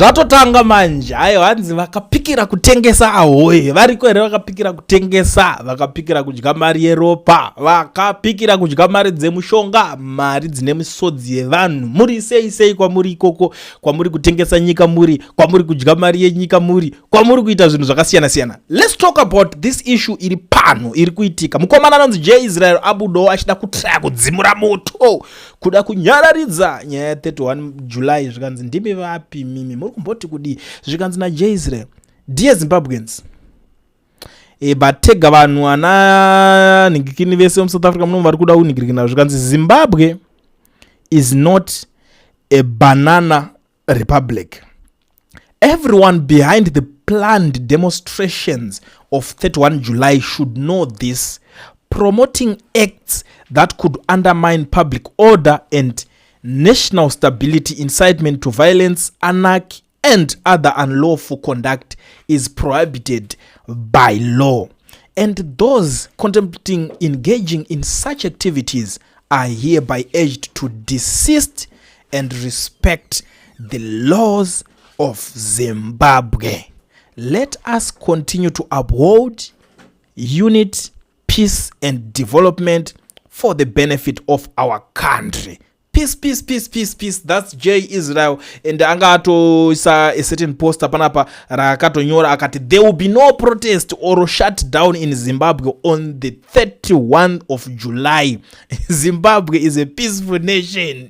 Zvatotanga manje. Hayo hanzi vakapikira kutengesa ahoye. Variko here vakapikira kutengesa, vakapikira kudya mari yeropa, vakapikira kudya mari dzemushonga, mari dzine misodzi yevanhu. Muri sei sei kwamuri ikoko, kwamuri kutengesa nyika muri, kwamuri kudya mari yenyika muri, kwamuri kuita zvinhu zvakasiyana siyana. Let's talk about this issue iri pano iri kuitika. Mukomana anonzi J Israel abudawo achida kutraya kudzimura moto, kuda kunyararidza nyaya ya 31 July. Zvikanzi, "Ndimi vapi mimi? Muri kumboti kudii?" Zvikanzi naJ Israel, "Dear Zimbabweans," batega vanhu ana nhingikini vese muSouth Africa muno vari kuda kunhingirikina. Zvikanzi, "Zimbabwe is not a banana republic. Everyone behind the planned demonstrations of 31 July should know this. Promoting acts that could undermine public order and national stability, incitement to violence, anarchy and other unlawful conduct is prohibited by law, and those contemplating engaging in such activities are hereby urged to desist and respect the laws of Zimbabwe. Let us continue to uphold unity, peace and development for the benefit of our country. Peace, peace, peace, peace, peace." That's J Israel, and anga atoisa a certain poster panapa raakatonyora akati, "There will be no protest or shut down in Zimbabwe on the 31 of July. Zimbabwe is a peaceful nation."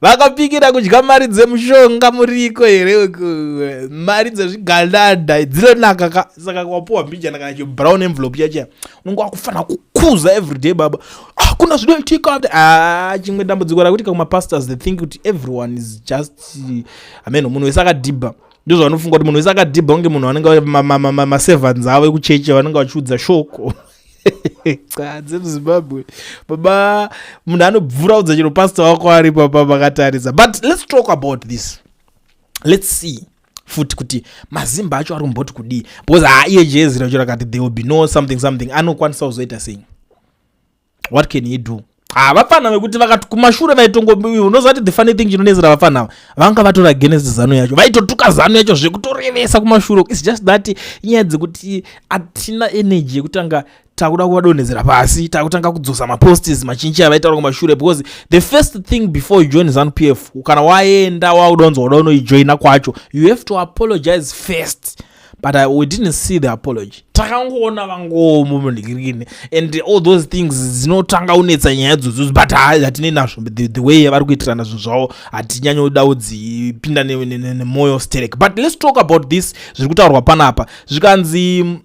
Vakapikira kudya mari dzemushonga muriko here? Mari dzezvigandanda dzinonaka ka. Saka wapuwa mbijana kana chibrown envelope chachiya, unonge wakufanira kukuza everyday, baba. Ah, kuna zvinoitika. Ah, chimwe dambudziko rakuitika kumapastors, they think kuti everyone is just amen, munhu wese akadhibha. Ndozvavanofunga kuti munhu wese akadhibha, kunge munhu vanenge maservants avo ekuchechi vanenge vachiudza shoko. Cha, dzemuZimbabwe baba, munhu anobvura udza chero pastor wako ari papa vakatarisa. But let's talk about this. Let's see futi kuti mazimba acho ari kumboti kudii, because ha, iye jezi racho rakati there will be no something something, anokwanisa kuzoita sei? What can he do? Ha, vafana vekuti vakati kumashure vaitongo, unoziva kuti the funny thing chinonetsera vafana ava, vanga vatora against ZANU yacho, vaitotuka ZANU yacho zvekutorevesa kumashure. It's just that inyaya dzekuti hatina energy yekutanga takuda kuvadonhedzera pasi, takutanga kudzosa maposts machinchi avaitaura kumashure, because the first thing before you join ZANU PF, kana waenda waudonzwa uda unoijoina kwacho, you have to apologize first. But we didn't see the apology. Takangoona vangomo munhikirikini and all those things dzinotanga unetsa nyaya dzodzo. But hatinei nazvo. The way yavari kuitirana zvinhu zvavo, hatinyanyoda kudzipinda nemwoyo sterek. But let's talk about this zviri kutaurwa panapa. Zvikanzi,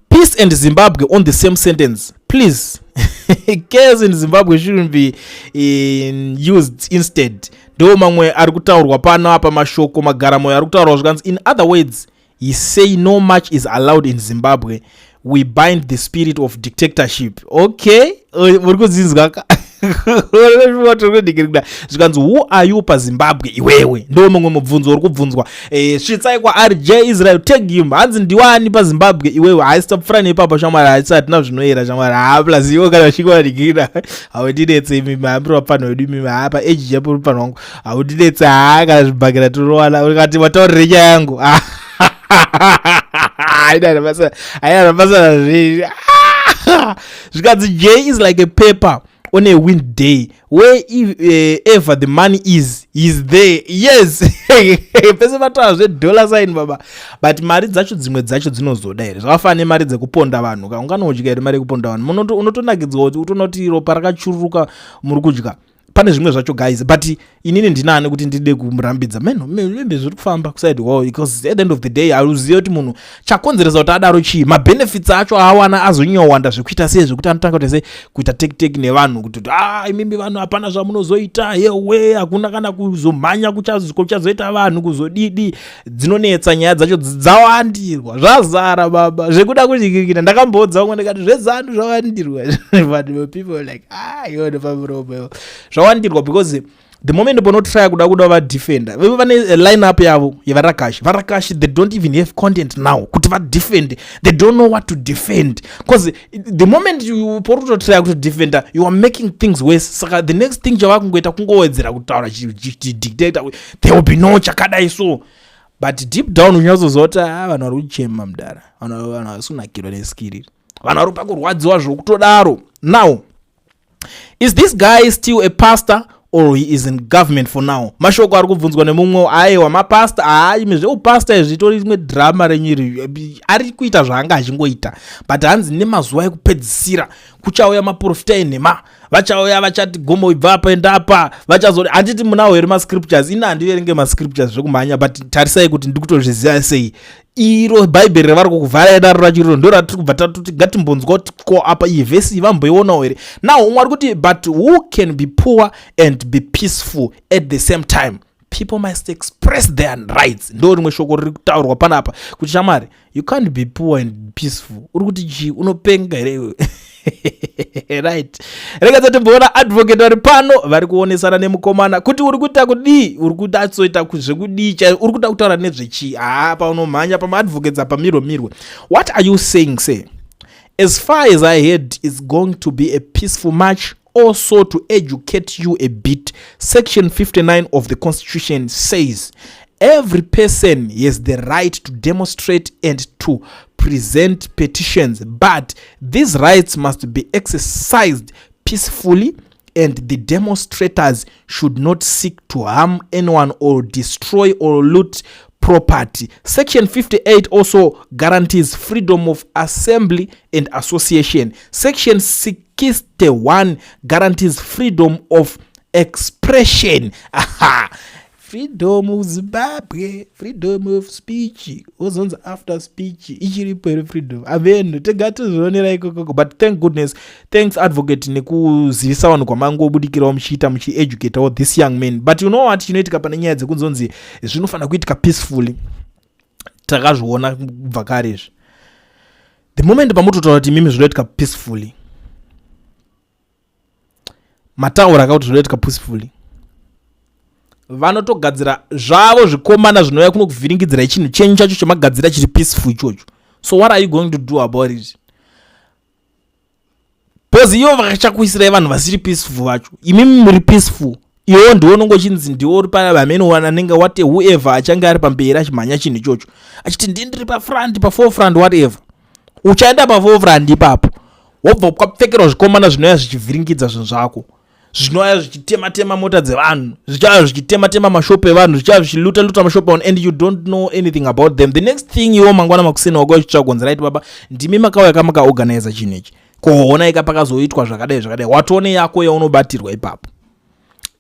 "Peace and Zimbabwe on the same sentence, please. Chaos in Zimbabwe shouldn't be used instead." Ndo mamwe ari kutaurwa pano apa, mashoko magaramoyo ari kutaurwa. Zvikanzi, "In other words, he say no much is allowed in Zimbabwe. We bind the spirit of dictatorship." Okay, muri kudzinzwa ka? Zvikanzi, "Who are you paZimbabwe iwewe?" Ndo mumwe mubvunzo uri kubvunzwa. Svitsai kwaari J Israel, tag him. Hanzi, "Ndiwani paZimbabwe iwewe?" Haisitapfura neipapa shamwari, haisi, hatina zvinoyera shamwari. Ha, plus iwe kana uchinge haundinetse imimi, hambiri wapfanha wedu imimi. Ha, paage chapo uri pfanha wangu, haundinetse. Ha, kana zvibhakira torowana, ukati wataurire nyaya yangu, haina basa nazvizvi. Zvikanzi, "J is like a paper on a wind day. Where ever the money is there." Yes, pese pataura zvedollar sign baba. But mari dzacho, dzimwe dzacho dzinozoda here? Zvakafanana nemari dzekuponda vanhu ka. Unganodya here mari yekuponda vanhu? Unotonakidzwa kuti utonoti ropa rakachururuka muri kudya. Pane zvimwe zvacho guys, but inini ndinani kuti ndide kumurambidza meno maybe zviri kufamba kuside kwavo, because at the end of the day hauzive kuti munhu chakonzeresa kuti adaro chii, mabenefits acho aawana azonyowanda zvekuita sei, zvekuti anotanga kuti sei kuita tekiteki nevanhu kuti, "A ah, imimi vanhu hapana zvamunozoita yewe, hakuna kana kuzomhanya kuchazoita vanhu kuzodidi." Dzinonetsa nyaya dzacho, dzawandirwa, zvazara baba zvekuda kudyikikira. Ndakambodza vamwe ndikati zveZANU zvawandirwa, but people like, "Ah, iwe nepamuromo." Zvawandirwa because The moment panotrya kuda vadefenda, veve vane line up yavo yevarakashi. Varakashi, they don't even have content now kuti vadefend. They don't know what to defend, because the moment you pori kutotrya kutodefenda, you are making things worse. Saka the next thing chavakungoita kungowedzera kutaura dictator, there will be no chakadai. So, but deep down unyatsoziva kuti, ah, vanhu vari kuchema mudara, vanhu havasi kunakirwa neskiri, vanhu vari pakurwadziwa zvokutodaro. Now, is this guy still a pastor or he is in government for now? Mashoko ari kubvunzwa nemumwe. Aiwa, mapasta, haimi zveupasta izvi tori rimwe drama renyu iri. Ari kuita zvaanga achingoita, but hanzi nemazuva ekupedzisira kuchauya maprofita enhema, vachauya vachati gomo ibva apa, enda apa, vachazoti. Handiti munawo here mascriptures? Ina handiverenge mascriptures zvekumhanya, but tarisai kuti ndiri kutozviziva sei. Iro Bhaibheri ravari kukuvharai daro racho iro ndo ratiri kubva tatoti ngatimbonzwa kuti ko apa iyi vhesi vamboionawo here. Now umwe ari kuti, "But who can be poor and be peaceful at the same time? People must express their rights." Ndo rimwe shoko riri kutaurwa panapa kuti, shamwari, you can't be poor and peaceful. Uri kuti chii? Unopenga here iwe? Right, rega timboona advocate vari pano vari kuonesana nemukomana kuti uri kuita kudii, uri kudatsoita zvekudii chai, uri kuda kutaura nezvechii. Haa, paunomhanya pamaadvocates apa, mirwe mirwe. What are you saying, say? As far as I heard, it's going to be a peaceful march. Also, to educate you a bit, section 59 of the Constitution says every person has the right to demonstrate and to present petitions, but these rights must be exercised peacefully and the demonstrators should not seek to harm anyone or destroy or loot property. Section 58 also guarantees freedom of assembly and association. Section 61 guarantees freedom of expression. Aha. Freedom Zimbabwe, freedom of speech, wozonzi after speech ichiripo here freedom? Amen, tega tozvionera ikokoko. But thank goodness, thanks, advocate, nekuzivisa vanhu kwamangobudikirawo muchiita muchieducatawo this young man. But you know what chinoitika pane nyaya dzekunzonzi zvinofanira kuitika peacefully? Takazviona kubva kare izvi. The moment pamutotaura kuti imimi zvinoitika peacefully, mataura akakuti zvinoitika peacefully, vanotogadzira zvavo zvikomana zvinouya kuno kuvhiringidzirai chinhu chenyu chacho chamagadzira chiri peaceful ichocho. So what are you going to do about it? Because ivo vakachakuisirai vanhu vasiri peaceful vacho, imimi muri peaceful, iwo ndiwo unonge uchinzi ndiwo uri pamene anenge wate whoever achange ari pamberi achimhanya chinhu ichocho, achiti ndini ndiri pafront, paforefront, whatever. Uchaenda paforefront ipapo, wobva kwapfekerwa zvikomana zvinouya zvichivhiringidza zvinhu zvako, zvinouya zvichitema-tema mota dzevanhu, zvichauya zvichitema-tema mashopu evanhu, zvichauya zvichiluta-luta mashopu evanhu, and you don't know anything about them. The next thing, iwo mangwana makuseni wako uchitsvaga kunzi, "Right, baba, ndimi makauya kamakaorganiza chinhu ichi, koona pakazoitwa zvakadai zvakadai." Watone yako yaunobatirwa ipapo.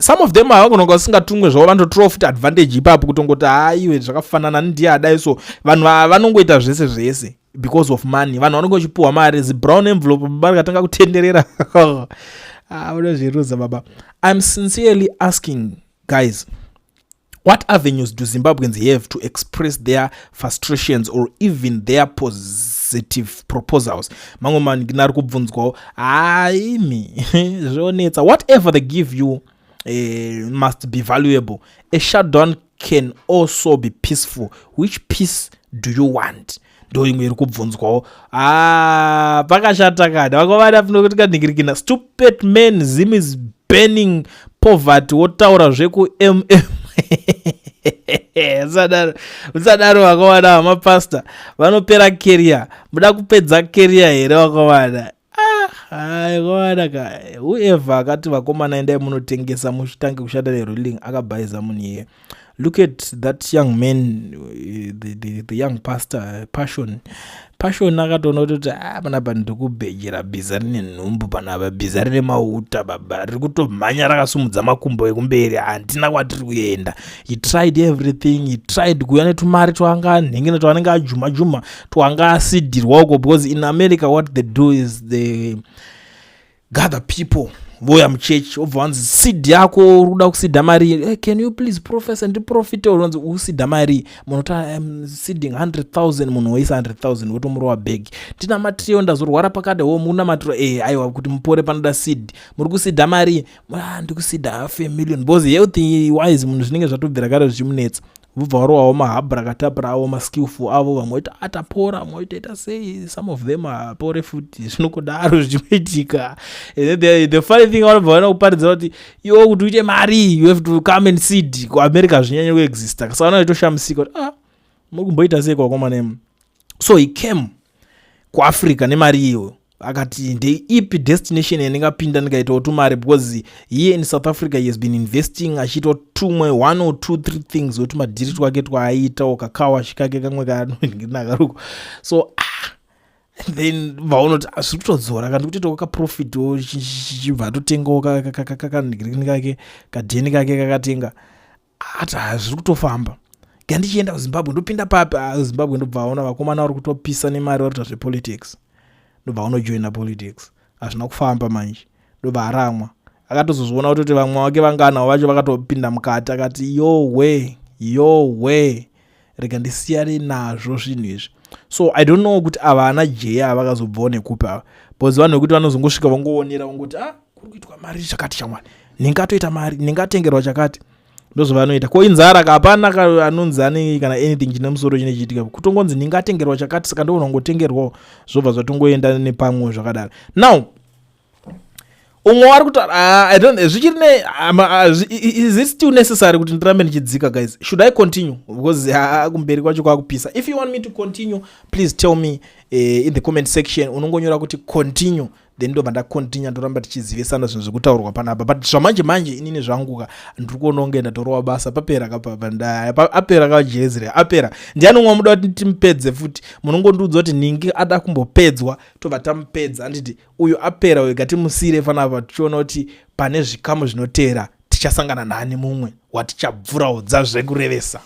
Some of them havangononga vasingatumwe zvavo, vanototora futi advantage ipapo kutongoti, "Haiwe, zvakafanana, ndiye adai." So vanhu vanongoita zvese zvese because of money. Vanhu vanonge vachipuhwa mari, zibrown envelope, baba, rikatanga kutenderera, ah, unozviruza baba. I'm sincerely asking, guys, what avenues do Zimbabweans have to express their frustrations or even their positive proposals? Mamwe manhina ari kubvunzwawo. Haimi, zvonetsa. Whatever they give you must be valuable. A shutdown can also be peaceful. Which peace do you want? Ndo imwe iri kubvunzwawo. Ah, pakashata kana vakovada nokuti kanhingirikina. Stupid man, Zim is burning poverty, wotaura zveku mm. Usadaro, vakomana vamapasta vanopera career. Muda kupedza career here, vakomana? Aikomana ka, whoever akati, "Vakomana, endai munotengesa muchitange kushanda neruling," akabhaisa munhu iye. Look at that young man, the young pastor, Passion. Passion akatoona kutoti, "Ah, panapa ndikubhejera bhiza rine nhumbu, panapa bhiza rine mauta, baba, riri kutomhanya rakasumudza makumbo ekumberi, handina kwatiri kuenda." He tried everything. He tried kuuya netumari twanga nhengena twaanenge ajuma juma, twanga asidhirwa uko, because in America what they do is they gather people. Voya muchechi, wobva wanzi, "Seed yako, uri kuda kuseeda mari. Hey, can you please prophesy ndiprofite?" Unonzi, "Useeda mari?" Munhu oti, "I'm seeding 100,000." Munhu woisa 100,000, wotomurowa bhegi. "Ndinamatirewo, ndazorwara pakade." Wo munamatiro e, aiwa, kuti mupore panoda seed. Muri kuseeda mari? "Ah, ndikuseeda half a million," because health wise munhu zvinenge zvatobvira kare zvichimunetsa. Vobva varowawo mahabrakatapra avo, maskillful avo. Vamwe vaita atapora, vamwe vaitoita sei, some of them apore futi. Zvinokudaro zvichinoitika. The funny thing, vanobva vaona kuparidzira kuti iwo kuti uite mari, you have to come and seed. KuAmerica zvinyanya kuexista, saka vanoitoshamisika kuti, "Ah, muri kumboita sei kwakomana emu?" So he came kuAfrica nemari iyoyo, akati, "Ndeipi destination yandingapinda ndikaitawo tumari?" Because here in South Africa he has been investing, achiitawo tumwe one or two three things, wetumadhiri twake twaaitawo, kakawashi kake kamwe kanakaruko. So, ah, then vaonoti zviri kutodzora kandi kutoitawo kaprofitwo, chibva atotengawo kanhingirikini kake, kadheni kake kakatenga. Ati, "Hazviri kutofamba, gandichienda kuZimbabwe, ndopinda papi?" Ah, Zimbabwe ndobva aona vakomana vari kutopisa nemari, vari kuita zvepolitics. Ndobva unojoina politics. Hazvina kufamba manje, ndobva aramwa. Akatozozviona kutoti vamwe vake vanganawo vacho vakatopinda mukati. Akati, "Yowe, yowe, rega ndisiyane nazvo zvinhu izvi." So I don't know kuti ava ana Jeya vakazobvawo nekupi ava, because vanhu vekuti vanozongosvika vangoonera, vangoti, "Ah, kuri kuitwa mari chakati chamwari, ndingatoita mari, ndingatengerwa chakati." Ndozvavanoita. Ko inzara ka, hapana anonzi ane kana anything chine musoro chine chiitika, kutongonzi ndingatengerwa chakati, saka ndoona kungotengerwawo, zvobva zvatongoenda nepamwe zvakadaro. Now umwe wari kutaura, ah, I don't, zvichiri ne is it still necessary kuti ndirambe ndichidzika? Guys, should I continue? Because kumberi kwacho kwakupisa. If you want me to continue, please tell me in the comment section. Unongonyora kuti "continue", then ndobva ndacontinue, ndoramba tichizivisana zvinhu zvekutaurwa panapa. But zvamanje manje, inini zvanguka ndiri kuona kunge ndatorova basa. Papera kapapa, apera kajezire, apera. Ndiani umwe muda kuti timupedze futi? Munongondiudza kuti ningi ada kumbopedzwa, tobva tamupedza. Handiti uyu apera uyu, gatimusire panapa, tichiona kuti pane zvikamu zvinoteera tichasangana nani mumwe watichabvuraudza zvekurevesa.